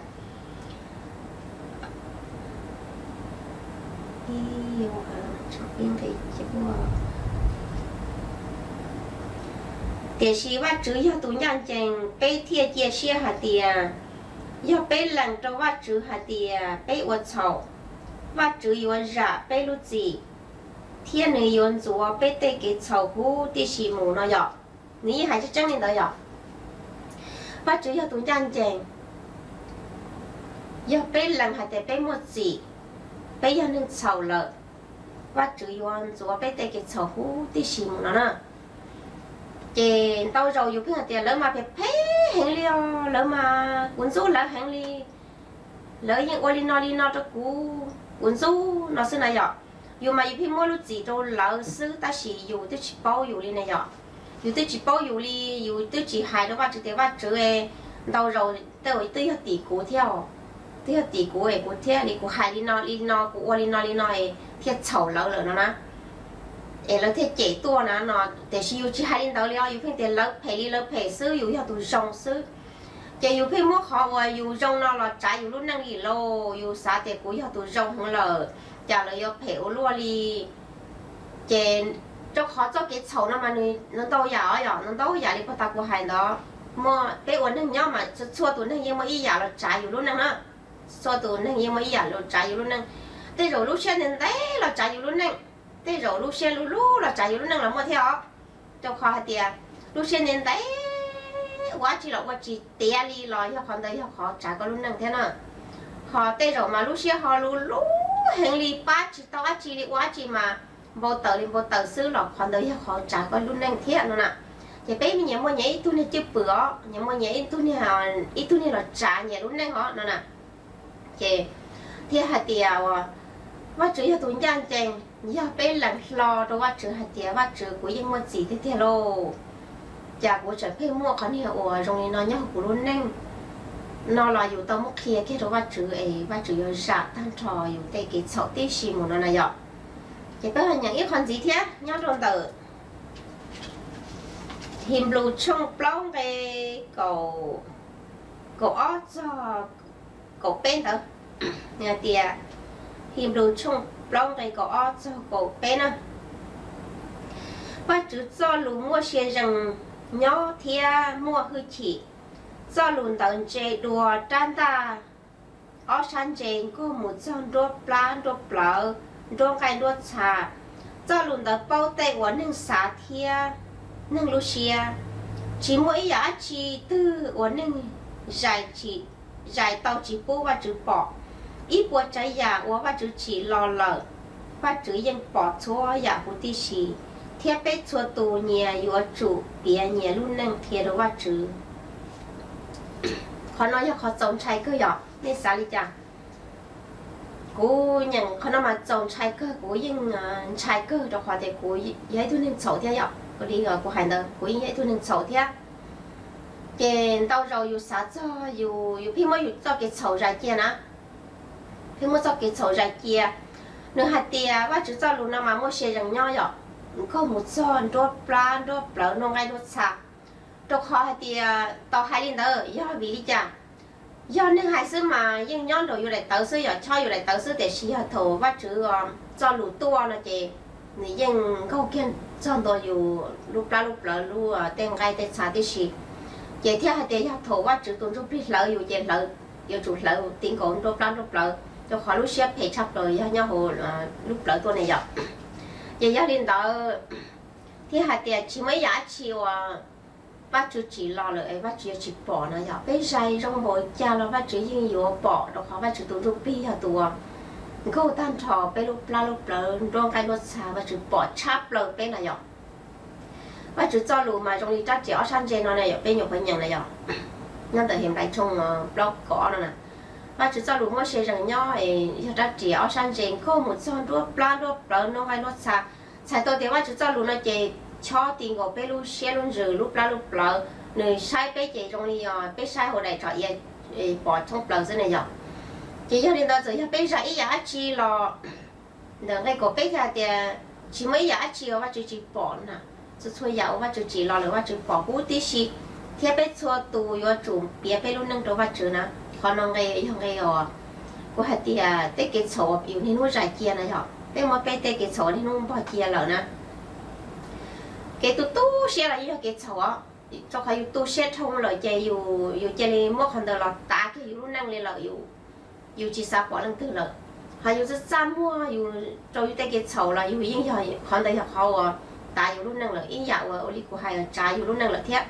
tiam sis Vajtswv yog tus ncaj ncees, peb thiaj cia siab hais tias yog peb lees rau Vajtswv hais tias peb ua txhaum, Vajtswv yuav zam peb lub txim thiab nws yuav ntxuav peb tej kev txhaum huv tib si mus no yom. Nws yeej hais tseeb tseeb li ntawd yom. Vajtswv yog tus ncaj ncees, yog peb lees hais tias peb muaj txim, peb yog neeg txhaum lawm, Vajtswv yuav ntxuav peb tej kev txhaum huv tib si mus no na. Ces ntau zaus yus pheej hais tias lawv mas phem phem heev li os, lawv mas kuv ntxub lawv heev li, lawv yeej ua li no li no rau kuv, kuv ntxub no xwb na yom. Yus mas yus pheej muab lub txim rau lawv xwb tab sis yus twb tsis paub yus li na yom. Yus twb tsis paub yus li, yus twb tsis hais rau Vajtswv tias Vajtswv, ntau zaus tej twb yog tim kuv thiab, twb yog tim kuv es kuv thiaj li kuv hais li no li no, kuv ua li no li no es thiaj txhaum lawv lawm no na, es lawv thiaj cem tuaj na no. Tiam sis yus tsis hais li ntawd li os, yus pheej tias lawv phem li lawv phem xwb, yus yog tus zoo xwb. Ces yus pheej muab qhov uas yus zoo no los tsav yus lub neej li lauj, yus xav tias kuv yog tus zoo heev lawm, cas lawv yuav phem ua luaj li. Ces rau qhov txoj kev txhaum no mas nws ntau yam os yom, nws ntau yam li puag ta kuv hais ntawd. Muaj peb ua neeg nyob mas txhua tus neeg yeej muaj ib yam los tsav yus lub neej na. Txhua tus neeg yeej muaj ib yam los tsav yus lub neej. Tej zaum lub siab ntev ntev los tsav yus lub neej, tej zaum lub siab luv luv los tsav yus lub neej los muaj thiab os. Rau qhov hais tias lub siab ntev ntev ua dab tsi los ua tsis tiav li los yog qhov ntawd yog qhov tsav koj lub neej thiab na. Ho tej zaum mas lub siab ho luv luv heev li, pab tsis tau dab tsi li, ua dab tsi mas npau taws li npau taws xwb los qhov ntawd yog qhov tsav koj lub neej thiab no na. Ces peb nyias muaj nyias ib tug niag cwj pwm os, nyias muaj nyias ib tug niag, ib tug niag los tsav nyias lub neej os no na. Ces thiaj hais tias uas Vajtswv yog tus ncaj ncees, yog peb lees hlo rau Vajtswv hais tias Vajtswv, kuv yeej muaj txim tiag tiag lauj, cas kuv tseem pheej muaj qhov niag uas zoo li no nyob hauv kuv lub neej no los yus tau muab qhia kiag rau Vajtswv es Vajtswv yuav zam tag nrho yus tej kev txhaum tib si mus no na yom. Ces peb ho nyeem ib qho ntxiv thiab nyob rau ntawm Henplais tshooj plaub nqe kaum, kaum ob txog kaum peb ntawd. Hais tias Henplais tshooj plaub nqe kaum ob txog kaum peb na. Vajtswv txoj lus muaj sia zees nyob thiab muaj hwj chim. Txoj lus ntawd ntse dua rab ntaj ob sab ntse nkag mus txog nruab plab nruab plawv, nruab nqaij nruab txha. Txoj lus ntawd paub tej uas neeg xav thiab neeg lub siab. Tsis muaj ib yam dab tsi twg uas neeg zais tsis, zais tau tsis pub Vajtswv pom. Ib puas tsav yam uas Vajtswv tsim los lawm, Vajtswv yeej pom txhua yam huv tib si, thiab peb txhua tus nyias yuav tsum piav nyias lub neej qhia rau Vajtswv. Qhov no yog qhov txaus ntshai kawg yom, nej xav li cas? Kuv nyeem qhov no mas txaus ntshai kawg, kuv yeej ntshai kawg rau qhov tias kuv yog ib tug neeg txhaum thiab yom. Li kuv hais ntawd kuv yeej yog ib tug neeg txhaum thiab. Ces ntau zaus yus xav txog yus, yus pheej muab yus txoj kev txhaum zais cia na, pheej muab txoj kev txhaum zais cia. Nws hais tias Vajtswv txoj lus no mas muaj sia zees nyob yom, nkag mus txog nruab plab nruab plawv nruab nqaij nruab txha. Rau qhov hais tias tau hais li ntawd yog vim li cas? Yog neeg hais xwb mas yeej nyob nraum yus daim tawv xwb, yog chob yus daim tawv xwb, tiam sis yog thaum Vajtswv txoj lus tuaj no ces nws yeej nkag kiag txog ntua yus lub plab lub plawv, lub tej nqaij tej txha tib si. Ces thiaj hais tias yog thaum Vajtswv tus Ntsuj Plig hlawv yus ces yuav tsum hlawv ti nkaus nruab plab nruab plawv, rau qhov lub siab phem tshaj plaws yog nyob hauv lub plawv tuaj ne yom. Ces yog li ntawd thiaj hais tias tsis muaj ib yam dab tsi uas Vajtswv tsim los lawm es Vajtswv yuav tsis pom no yom. Peb zais zoo npaum cas los Vajtswv yeej yuav pom, rau qhov Vajtswv tus Ntsuj Plig yog tus uas nkag tag nrho peb lub plab lub plawv nruab nqaij nruab txha, Vajtswv pom tshaj plaws peb na yom. Vajtswv txoj lus mas zoo li rab riam ob sab ntse no na yom, peb nyuam qhuav nyeem na yom, nyob ntawm Henplais tshooj plaub kaum ob no na. Vajtswv txoj lus muaj sia zees nyob, yog rab riam ob sab ntse nkag mus txog nruab plab nruab plawv nruab nqaij nruab txha. Txhais tau tias Vajtswv txoj lus no ces chob ti nkaus peb lub siab lub ntsws lub plab lub plawv, nws saib peb ces zoo li peb saib hauv daim tsom iav pom thoob plaws xwb ne yom. Ces yog li ntawd txawm yog peb zais ib yam dab tsi los, ntawm nqe kaum peb thiaj hais tias tsis muaj ib yam dab tsi uas Vajtswv tsis pom na. Txhua txhua yam uas Vajtswv tsim los lawm Vajtswv pom huv tib si, thiab peb txhua tus yuav tsum piav peb lub neej rau Vajtswv na. Qhov no nqe yog nqe uas kuv hais tias tej kev txhaum uas yus niaj hnub zais cia na yom, peb muab peb tej kev txhaum niaj hnub npog cia lawm na. Kev tu tu siab los yeej yog kev txhaum os, rau qhov yus tu siab dhau lawm ces yus cia li muab qhov ntawd los tav kiag yus lub neej li lawm, yus tsis xav pom leej twg lawm. Ho yus txaj txaj muag yus rau yus tej kev txhaum los yus yeej yog qhov ntawd yog qhov uas tav yus lub neej lawm, ib yam uas ua li kuv hais tsav yus lub neej lawm thiab.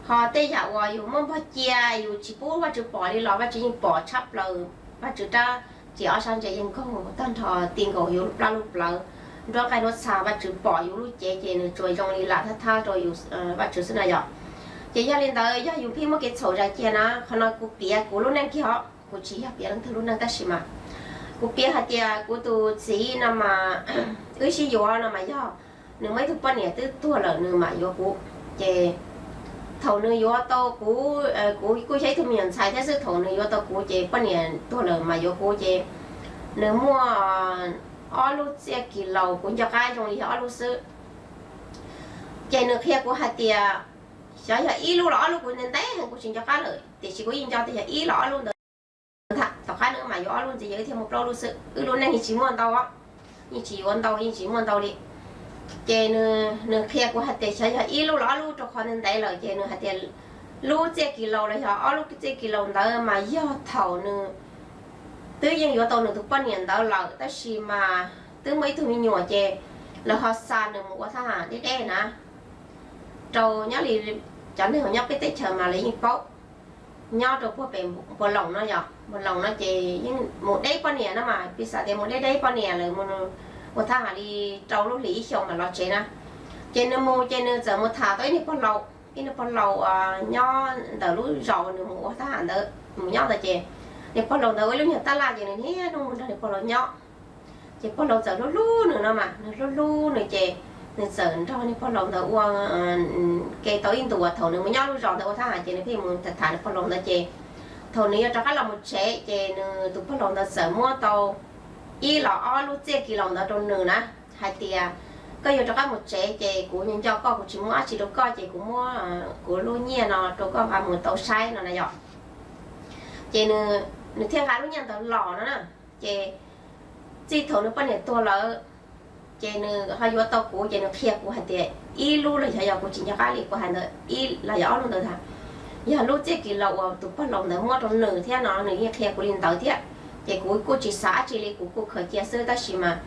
Ho tej yam uas yus muab npog cia yus tsis pub Vajtswv pom li los Vajtswv yeej pom tshaj plaws. Vajtswv rab riam ob sab ntse yeej nkag tag nrho ti nkaus yus lub plab lub plawv, nruab nqaij nruab txha, Vajtswv pom yus lub cev ces nws tsuas zoo li lam thab thab rau yus, Vajtswv xwb na yom. Ces yog li ntawd yog yus pheej muab kev txhaum zais cia na, qhov no kuv piav kuv lub neej kiag os, kuv tsis yog piav leej twg lub neej tab sis mas kuv piav hais tias kuv tus txiv no mas wb sib yuav no mas yog nws muaj ib tug poj niam twb tuag lawm nws mam yuav kuv. Ces thaum nws yuav tau kuv, kuv kuj yog ib tug me nyuam ntxhais thiab xwb, thaum nws yuav tau kuv ces poj niam tuag lawm mas yuav kuv ces nws muaj ob lub txiaj kis laus, kuv nco qab zoo li yog ob lub xwb. Ces nws qhia kuv hais tias xyov yog ib lub los ob lub, kuv ntev ntev heev kuv tsis nco qab lawm, tiam sis kuv yeej nco tias yog ib los ob lub ntawd. Tom qab nws mam yuav ob lub ntxiv, yog wb thiaj muaj plaub lub xwb, wb lub neej yeej tsis muaj ntau, yeej tsis yuav ntau, yeej tsis muaj ntau li. Ces nws qhia kuv hais tias xyov yog ib lub los ob lub, rau qhov ntev ntev lawm ces nws hais tias lub txiaj kis laus los yog ob lub txiaj kis laus ntawd mas yog thaum nws twb yeej yuav tau nws tus poj niam ntawd lawm tab sis mas twb muaj ib tug me nyuam ces lawv ho xa nws mus ua thab ham deb deb na, rau nyob li cov neeg uas nyob peb teb chaws mas lawv yeej paub. nyob rau puag pem Npuag Loos no yom, Npuag Loos no ces yeej mus deb poj niam no mas, piv xam tias mus deb deb poj niam lawm, mus ua thab ham li rau lub hlis ib xyoos mam los tsev na. Ces nws mus ces nws txawm mus tham tau ib niag pog laus, ib niag pog laus nyob ntawm lub zos nws mus ua thab ham ntawd, mus nyob ntawd ces niag pog laus ntawd ua ib lub nyuag tab laj ces nws niaj hnub mus nrog niag pog laus nyob. Ces pog laus txawm hlub hlub nws no mas, nws hlub hlub nws ces nws txawm nrog niag pog laus ntawd ua ke tau ib ntus. Thaum nws mus nyob lub zos ntawd ua thab ham ces nws pheej mus tham tham niag pog laus ntawd ces thaum nws yuav rov qab los mus tsev ces nws tus pog laus ntawd txawm muab tau ib los ob lub txiaj kis laus ntawd rau nws na, hais tias, koj yuav rov qab mus tsev ces kuv nco nco koj, kuv tsis muab dab tsi rau koj ces kuv muab kuv lub nyiaj no rau koj nqa mus tau saib no na yom. Ces nws thiaj nqa lub nyiaj ntawd los no na. Ces txij thaum nws poj niam tuag lawm ces nws ho yuav tau kuv ces nws qhia kuv hais tias ib lub los yog, yog kuv tsis nco qab li kuv hais ntawd, ib los yog ob lub ntawd ntag, yog lub txiaj kis laus uas tus pog laus ntawd muab rau nws thiab no, nws yeej qhia kuv li ntawd thiab. Ces kuv kuj tsis xav dab tsi li, kuv kuj khaws cia xwb, tab sis mas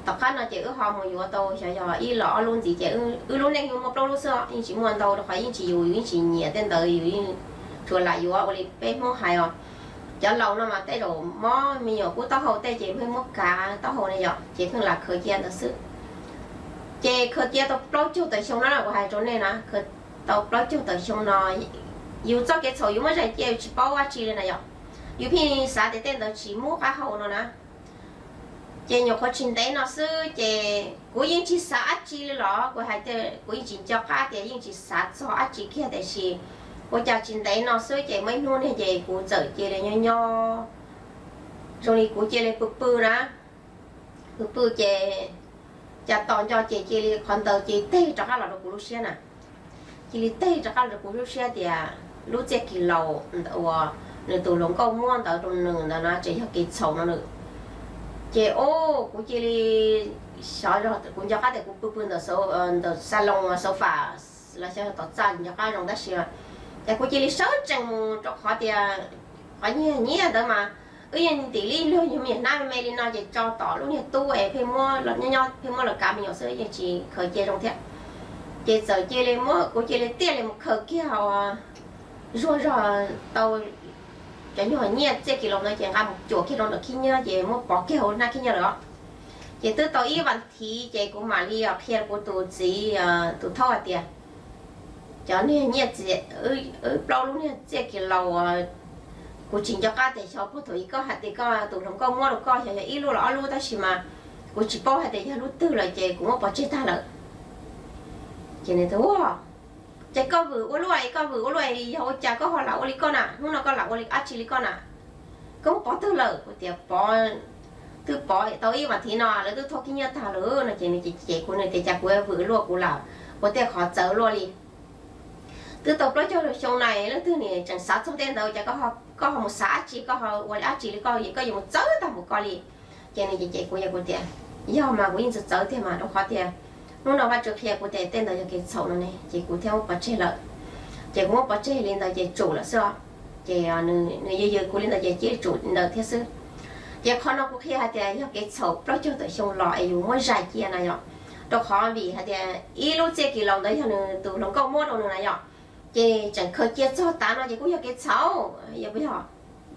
tom qab no ces wb ho mus yuav tau xyov yog ib los ob lub ntxiv ces wb lub neej yuav muaj plaub lub xwb, yeej tsis muaj ntau rau qhov yeej tsis yus, yus yeej tsis nyiam tej ntawd, yus yeej tsuas lam yuav ua li peb Hmoob hais os. Cov laus no mas tej zaum mob me nyuam kub taub hau tej ces pheej muab kav taub hau ne yom, ces pheej lam khaws cia ntawd xwb. Ces khaws cia tau plaub caug tawm xyoo no na, kuv hais rau nej na, khaws tau plaub caug tawm xyoo no, yus txoj kev txhaum yus muab zais cia yus tsis paub dab tsi li na yom. Yus pheej xav tias tej ntawd tsis muaj qab hau no na. Ces nyuam qhuav tsis ntev no xwb ces kuv yeej tsis xav dab tsi li los kuv hais tias kuv yeej tsis nco qab tias yeej tsis xav txog dab tsi kiag, tiam sis ua cas tsis ntev no xwb ces muaj ib hnub niag ces kuv txawm cia li nyob nyob zoo li kuv cia li pw pw na. Pw pw ces cas tos nco ces cia li qhov ntawd cia li teg rov qab los rau kuv lub siab na. Cia li teg rov qab los rau kuv lub siab tias lub txiaj kis laus uas nws tus hluas nkauj muab ntawd rau nws ntawd no tseem yog kev txhaum no nws. Ces o, kuv cia li xyov, kuv nco qab tias kuv pw pw ntawm, ntawm xab loos sofa los xyov tom txaj nco qab zoo tab sis, ces kuv cia li sawv tsees mus rau qhov tias qhov nyiaj nyiaj ntawd mas wb yeej ntim li luag yug me nyuam hnab me me li no ces tso tom lub niag tub es pheej muab los kav me nyuam xwb yeej tsis khaws cia zoo thiab. Ces txawm cia li muab kuv cia li tiaj li mus khaws kiag zuag zog tau cov nyuag nyiaj txiaj kis laus ntawd ces nqa mus cuam kiag rau ntawm khib nyiab ces muab pov kiag hauv hnab khib nyiab lawm os. Ces twb tau ib vas thiv ces kuv mam li qhia kuv tus txiv tus thaub hais tias cov niag nyiaj txiaj, wb plaub lub niag txiaj kis laus uas kuv tsis nco qab tias xyov puag thaum ub koj hais tias koj tus hluas nkauj muab rau koj xyov yog ib lub los ob lub tab sis mas kuv tsis paub hais tias yog lub twg lawm ces kuv muab pov tseg tag lawm. Ces nws tias, ces koj vwm ua luaj, koj vwm ua luaj, yog ua cas koj ho lam ua li koj na, hnub no koj lam ua li dab tsi li koj na, koj muab pov twg lawm? Kuv tias pov, twb pov tau ib vas thiv no lawv twb thau khib nyiab tag lawm no ces nws cem kuv, nws tias cas kuv vwm luaj, kuv lam ua tej qhov txawv luaj li. Twb tau plaub caug xyoo na, leej twg nim tseem xav txog tej ntawd, cas koj ho mus xav dab tsi, koj ho ua dab tsi li koj, koj yuav mus txawv tag mus koj li. Ces nws cem kuv, yog kuv tias yog mas kuv yeej txawv txawv tiag mas rau qhov tias hnub no Vaj Tswv qhia kuv tias tej ntawd yog kev txhaum no ne, ces kuv thiaj muab pov tseg lawm. Ces kuv muab pov tseg li ntawd ces tsum lawm xwb os. Ces nws yws yws kuv li ntawd ces cia li tsum ntawd thiab xwb. Ces qhov no kuv qhia hais tias yog kev txhaum plaub caug tawm xyoo los es yus muab zais cia na yom, rau qhov vim hais tias ib lub txiaj kis laus ntawd yog nws tus hluas nkauj muab rau nws na yom, ces tseem khaws cia txog tav no ces kuj yog kev txhaum, yog puas yog?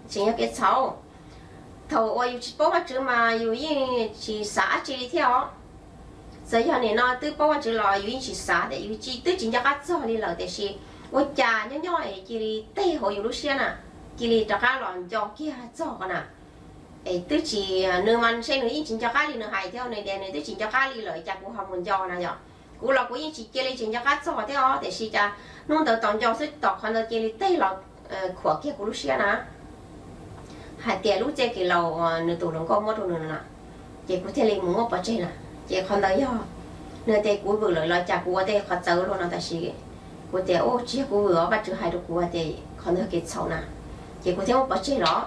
Tseem yog kev txhaum. Thaum uas yus tsis paub Vaj Tswv mas yus yeej tsis xav dab tsi li thiab os. Txawm yog nim no twb paub Vaj Tswv los yus yeej tsis xav tias, yus twb tsis nco qab txog li lawm tiam sis ua cas nyob nyob es cia li teg hauv yus lub siab na, cia li rov qab los nco kiag txog qhov na. Es twb tsis, nws mas ntshe nws yeej tsis nco qab li nws hais thiab, nws tias nws twb tsis nco qab li lawm cas kuv ho mus nco na yom. Kuv los kuv yeej tsis cia li tsis nco qab txog thiab os, tiam sis cas hnub ntawd tos nco xwb tos qhov ntawd cia li teg los khuam kiag kuv lub siab na, hais tias lub txiaj kis laus nws tus hluas nkauj muab rau nws na. Ces kuv thiaj li mus muab pov tseg na. Ces qhov ntawd yog nws tias kuv vwm lawm los cas kuv ua tej qhov txawv luaj no, tab sis kuv tias u, tsis yog kuv vwm os, Vaj Tswv hais rau kuv hais tias qhov ntawd yog kev txhaum na, ces kuv thiaj muab pov tseg los.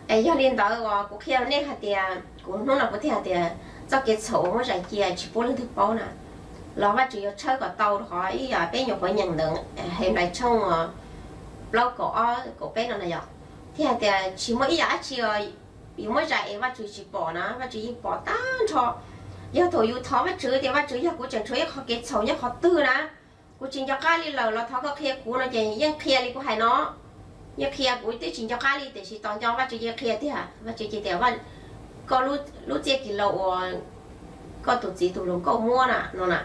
Es yog li ntawd uas kuv qhia rau nej hais tias kuv hnub no kuv thiaj hais tias txoj kev txhaum uas muab zais cia tsis pub leej twg paub na, los Vaj Tswv yuav tshawb kom tau rau qhov ib yam peb nyuam qhuav nyeem ntawm Henplais tshooj plaub kaum ob kaum peb no na yom, thiaj hais tias tsis muaj ib yam dab tsi yus muab zais es Vaj Tswv tsis pom na, Vaj Tswv yeej pom tag nrho. Yog thaum yus thov Vaj Tswv tias Vaj Tswv, yog kuv tseem tshuav ib qhov kev txhaum nyob qhov twg na, kuv tsis nco qab li lawm los thov koj qhia kuv no ces yeej qhia li kuv hais no. yeej qhia kuv twb tsis nco qab li, tiam sis tos nco Vajtswv yeej qhia tiag. Vajtswv ces tias, koj lub txiaj kis laus uas koj tus txiv tus hluas nkauj muab na no na,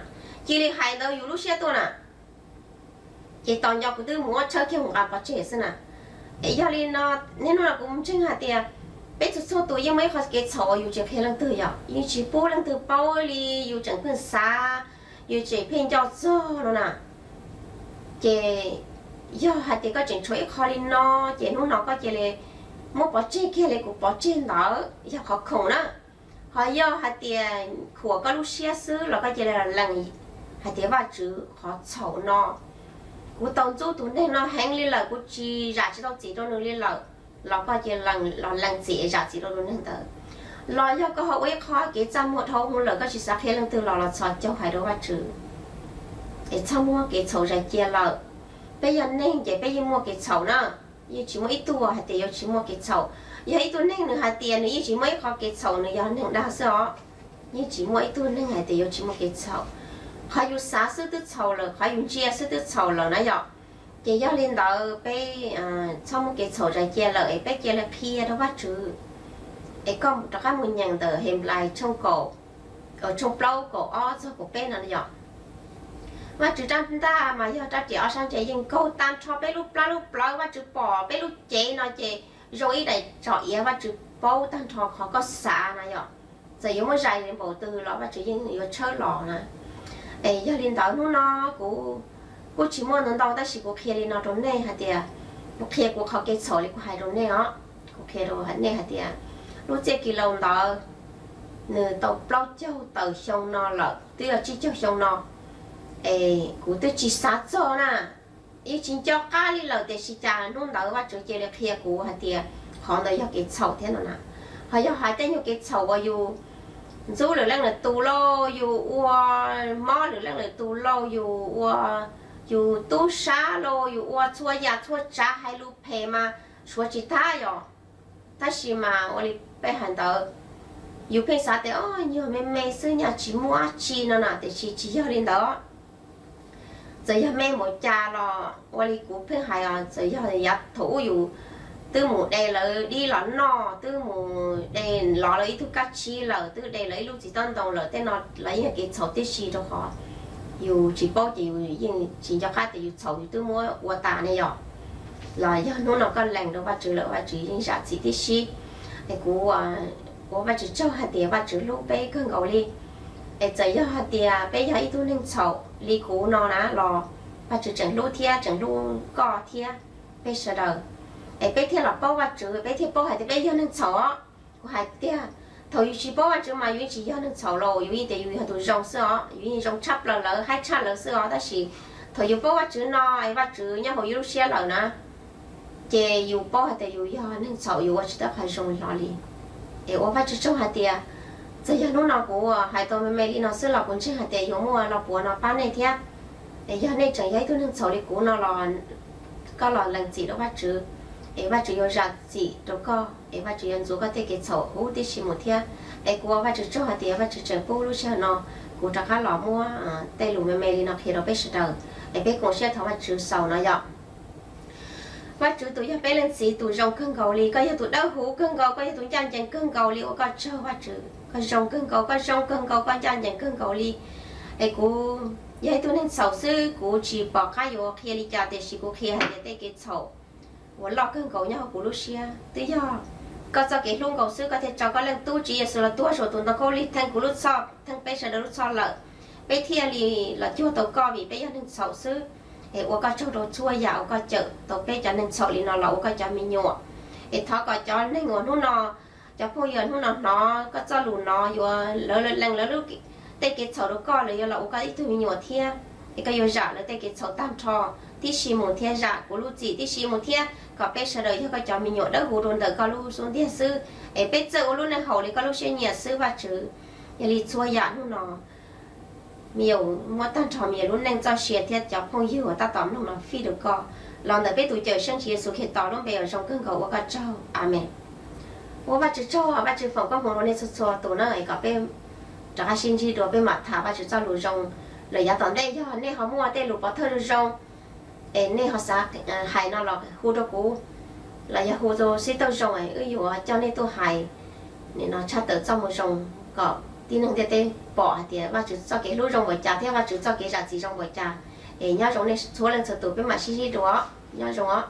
cia li hais ntawd yus lub siab tuaj na. Ces tos nco kuv twb mus ua tshawb kiag mus nqa pov tseg xwb na. Es yog li no, niaj hnub no kuv mus ntseeg hais tias peb txhua txhua tus yeej muaj ib qho kev txhaum uas yus tsis qhia leej twg, yog yeej tsis pub leej twg paub li, yus tseem pheej xav, yus tseem pheej nco txog no na. Ces yog hais tias koj tseem tshuav ib qho li no, ces hnub no koj cia li muab pov tseg kiag li kuv pov tseg ntawd yog qhov khoom na. Ho yog hais tias khuam koj lub siab xwb los koj cia li lees hais tias Vajtswv qhov txhaum no, kuv tau ntxub tus neeg no heev li lawm, kuv tsis zam tsis tau txim rau nws li lawm, los koj cia li los lees txim zam txim rau tus neeg ntawd. Los yog koj ho ua ib qho kev txaj muag dhau hwv lawm koj tsis xav qhia leej twg los los txhos caug hais rau Vajtswv. Es txhob muab kev txhaum zais cia lawm. Peb yog neeg ces peb yeej muaj kev txhaum na, yeej tsis muaj ib tug hais tias yuav tsis muaj kev txhaum. Yog ib tug neeg nws hais tias nws yeej tsis muaj ib qho kev txhaum nws yog neeg dag xwb os. Yeej tsis muaj ib tug neeg hais tias yuav tsis muaj kev txhaum. Qhov yus xav xwb twb txhaum lawm, qhov yus ntsia xwb twb txhaum lawm na yom. Ces yog li ntawd peb txhob muab kev txhaum zais cia lawm es peb cia li qhia rau Vajtswv. Es koj rov qab mus nyeem ntawm Henplais tshooj kaum, tshooj plaub kaum ob txog kaum peb no yom. Vajtswv rab ntaj mas yog rab riam ob sab ntse yeej nkaug tag nrho peb lub plab lub plawv, Vajtswv pom peb lub cev no ces zoo ib daim tsom iav, Vajtswv paub tag nrho qhov koj xav na yom. Txawm yuav muab zais npaum twg los Vajtswv yeej yuav tshawb los na. Es yog li ntawd hnub no kuv kuj tsis muaj ntau ntau tab sis kuv qhia li no rau nej hais tias, kuv qhia kuv qhov kev txhaum li kuv hais rau nej os. Kuv qhia rau nej hais tias lub txiaj kis laus ntawd nws tau plaub caug tawm xyoo no lawm, twb yog tsib caug xyoo no. Es kuv twb tsis xav txog na, yeej tsis nco qab li lawm, tiam sis cas hnub ntawd Vajtswv cia li qhia kuv hais tias qhov ntawd yog kev txhaum thiab no na. Ho yog hais tej nyuag kev txhaum uas yus ntxub lwm leej lwm tus lauj, yus ua mob lwm leej lwm tus lauj, yus ua, yus tub sab lauj, yus ua txhua yam txhua tsav hais lus phem mas suav tsis tag yom. Tab sis mas ua li peb hais ntawd, yus pheej xav tias o nyuag me me xwb nyaj tsis muaj dab tsi no na, tiam sis tsis yog li ntawd. Txawm yog me npaum cas los ua li kuv pheej hais os, txawm yog yav thaum ub yus twb mus de lawv dib los noj, twb mus de los lawv ib tug kab tsib lawm, twb de lawv ib lub txiv tob ntoo lawm, tej no los yeej yog kev txhaum tib si rau qhov yus tsis paub ces yus yeej tsis nco qab tias yus txhaum yus twb muab ua tas ne yom. Los yog hnub no koj lees rau Vajtswv lawm Vajtswv yeej zam txim tib si. Es kuv ua Vajtswv tsaug hais tias Vajtswv hlub peb kawg nkaus li. Es txawm yog hais tias peb yog ib tug neeg txhaum li kuv no na los Vajtswv tseem hlub thiab tseem hlub koj thiab peb sawv daws. Es peb thiaj los paub Vajtswv, peb thiaj paub hais tias peb yog neeg txhaum os. Kuv hais tiag, thaum yus tsis paub Vajtswv mas yus yeej tsis yog neeg txhaum los, yus yeej tias yus yog tus zoo xwb os, yus yeej zoo tshaj plaws lawv, haib tshaj lawv xwb os. Tab sis thaum yus paub Vajtswv no es Vajtswv nyob hauv yus lub siab lawm na, ces yus paub hais tias yus yog neeg txhaum yus ua tsis tau qhov zoo hlo li. Es ua Vajtswv tsaug hais tias txawm yog hnub no kuv hais tau me me li no xwb los kuv ntseeg hais tias yuav muaj lo puav no pab nej thiab. Es yog nej tseem yog ib tug neeg txhaum li kuv no los koj los lees txim rau Vajtswv, es Vajtswv yuav zam txim rau koj, es Vajtswv yuav ntxuav koj tej kev txhaum huv tib si mus thiab. Es kuv ua Vajtswv tsaug hais tias Vajtswv tseem pub lub sij hawm no kuv rov qab los muab tej lus me me li no qhia rau peb sawv daws, es peb koom siab thov Vajtswv xaus no yom. Vajtswv tus yog peb leej txiv tus zoo kawg nkaus li, koj yog tus dawb huv kawg nkaus, koj yog tus ncaj ncees kawg nkaus li, ua koj tsaug Vajtswv, koj zoo kawg nkaus, koj zoo kawg nkaus, koj ncaj ncees kawg nkaus li. Es kuv yog ib tug neeg txhaum xwb, kuv tsis pom qab yuav qhia li cas, tiam sis kuv qhia hais tias tej kev txhaum uas loj kawg nkaus nyob hauv kuv lub siab twb yog koj txoj kev hlub nkaus xwb, koj thiaj tso koj leej tub Tswv Yexus los tuag saum tus ntoo khaub lig theej kuv lub txhoj, theej peb sawv daws lub txhoj lawm, peb thiaj li los cuag tau koj vim peb yog neeg txhaum xwb. Es ua koj tsaug rau txhua yam uas koj cawm tau peb cov neeg txhaum li no los ua koj cov me nyuam. Es thov kom cov neeg uas hnub no, cov phooj ywg hnub no hnov koj txoj lus no yuav lawv lees lawv lub tej kev txhaum rau koj, lawv yuav los ua koj ib tug me nyuam thiab. Es koj yuav zam lawv tej kev txhaum tag nrho tib si mus thiab, zam kuv lub txim tib si mus thiab, kom peb sawv daws yog koj cov me nyuam dawb huv rau ntawm koj lub xub ntiag xwb, es peb txawj ua lub neej haum li koj lub siab nyiam xwb Vajtswv. Yog li txhua yam hnub no me nyuam muab tag nrho me nyuam lub neej txoj sia thiab cov phooj ywg uas tab tom mloog no fij rau koj los ntawm peb tus Cawmseej Tswv Yexus Khetos lub npe uas zoo kawg nkaus ua koj tsaug. Amees. Ua Vajtswv tsaug, Vajtswv foom koob hmoov rau nej txhua txhua tus na, es kom peb rov qab sib ntsib dua peb mam tham Vajtswv txoj lus zoo lawm yav tom ntej. Yog nej ho muaj tej lus pov thawj zoo zoo es nej ho xav hais no los hu rau kuv, los yog hu tus sib tauj zoo, wb yuav coj nej tuaj hais nim no tshaj tawm txoj moo zoo kom tib neeg ntiaj teb pom hais tias Vajtswv txoj kev hlub zoo npaum cas thiab Vajtswv txoj kev zam txim zoo npaum cas. Es nyob zoo nej txhua leej txhua tus, peb mam sib ntsib dua, nyob zoo os.